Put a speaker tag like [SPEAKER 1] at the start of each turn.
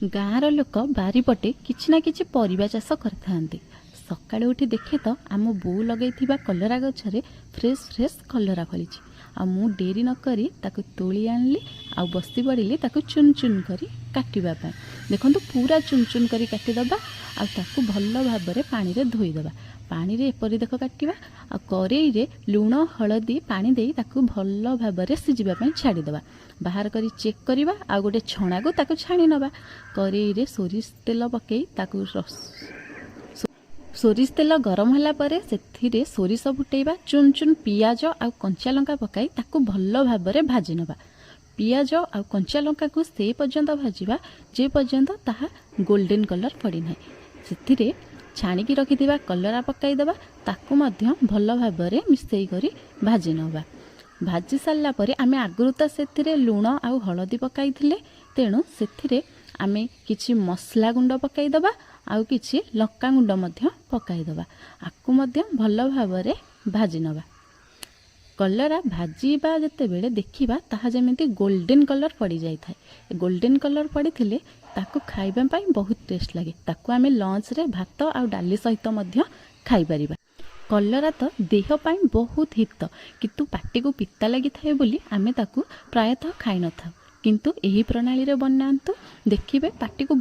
[SPEAKER 1] ଗାଁର ଲୋକ ବାରିପଟେ କିଛି ନା କିଛି ପରିବା ଚାଷ କରିଥାନ୍ତି। ସକାଳୁ ଉଠି ଦେଖେ ତ ଆମ ବୋଉ ଲଗେଇଥିବା କଲରା ଗଛରେ ଫ୍ରେଶ୍ ଫ୍ରେଶ୍ କଲରା ଫଳିଛି। ଆଉ ମୁଁ ଡେରି ନକରି ତାକୁ ତୋଳି ଆଣିଲି ଆଉ ବସି ପଡ଼ିଲି ତାକୁ ଚୁନ ଚୁନ କରି କାଟିବା ପାଇଁ। ଦେଖନ୍ତୁ, ପୁରା ଚୁନ ଚୁନ କରି କାଟିଦେବା ଆଉ ତାକୁ ଭଲ ଭାବରେ ପାଣିରେ ଧୋଇଦେବା। ପାଣିରେ ଏପରି ଦେଖ କାଟିବା ଆଉ କରେଇରେ ଲୁଣ, ହଳଦୀ ପାଣି ଦେଇ ତାକୁ ଭଲ ଭାବରେ ସିଝିବା ପାଇଁ ଛାଡ଼ିଦେବା। ବାହାର କରି ଚେକ୍ କରିବା ଆଉ ଗୋଟେ ଛଣାକୁ ତାକୁ ଛାଣି ନେବା। କରେଇରେ ସୋରିଷ ତେଲ ପକାଇ ତାକୁ ସୋରିଷ ତେଲ ଗରମ ହେଲା ପରେ ସେଥିରେ ସୋରିଷ ଫୁଟେଇବା। ଚୁନ ଚୁନ ପିଆଜ ଆଉ କଞ୍ଚା ଲଙ୍କା ପକାଇ ତାକୁ ଭଲ ଭାବରେ ଭାଜି ନେବା। ପିଆଜ ଆଉ କଞ୍ଚା ଲଙ୍କାକୁ ସେ ପର୍ଯ୍ୟନ୍ତ ଭାଜିବା, ଯେ ପର୍ଯ୍ୟନ୍ତ ତାହା ଗୋଲ୍ଡେନ୍ କଲର୍ ପଡ଼ିନାହିଁ। ସେଥିରେ ଛାଣିକି ରଖିଥିବା କଲରା ପକାଇଦେବା। ତାକୁ ମଧ୍ୟ ଭଲ ଭାବରେ ମିଶାଇ କରି ଭାଜି ନେବା। ଭାଜି ସାରିଲା ପରେ ଆମେ ଆଗରୁ ତ ସେଥିରେ ଲୁଣ ଆଉ ହଳଦୀ ପକାଇଥିଲେ, ତେଣୁ ସେଥିରେ ଆମେ କିଛି ମସଲା ଗୁଣ୍ଡ ପକାଇଦେବା ଆଉ କିଛି ଲଙ୍କା ଗୁଣ୍ଡ ମଧ୍ୟ ପକାଇଦେବା। ଆକୁ ମଧ୍ୟ ଭଲ ଭାବରେ ଭାଜି ନେବା। କଲରା ଭାଜିବା ଯେତେବେଳେ ଦେଖିବା ତାହା ଯେମିତି ଗୋଲ୍ଡେନ୍ କଲର୍ ପଡ଼ିଯାଇଥାଏ। ଗୋଲ୍ଡେନ୍ କଲର୍ ପଡ଼ିଥିଲେ ତାକୁ ଖାଇବା ପାଇଁ ବହୁତ ଟେଷ୍ଟ ଲାଗେ। ତାକୁ ଆମେ ଲଞ୍ଚରେ ଭାତ ଆଉ ଡାଲି ସହିତ ମଧ୍ୟ ଖାଇପାରିବା। କଲରା ତ ଦେହ ପାଇଁ ବହୁତ ହିତ, କିନ୍ତୁ ପାଟିକୁ ପିତା ଲାଗିଥାଏ ବୋଲି ଆମେ ତାକୁ ପ୍ରାୟତଃ ଖାଇନଥାଉ। କିନ୍ତୁ ଏହି ପ୍ରଣାଳୀରେ ବନାନ୍ତୁ, ଦେଖିବେ ପାଟିକୁ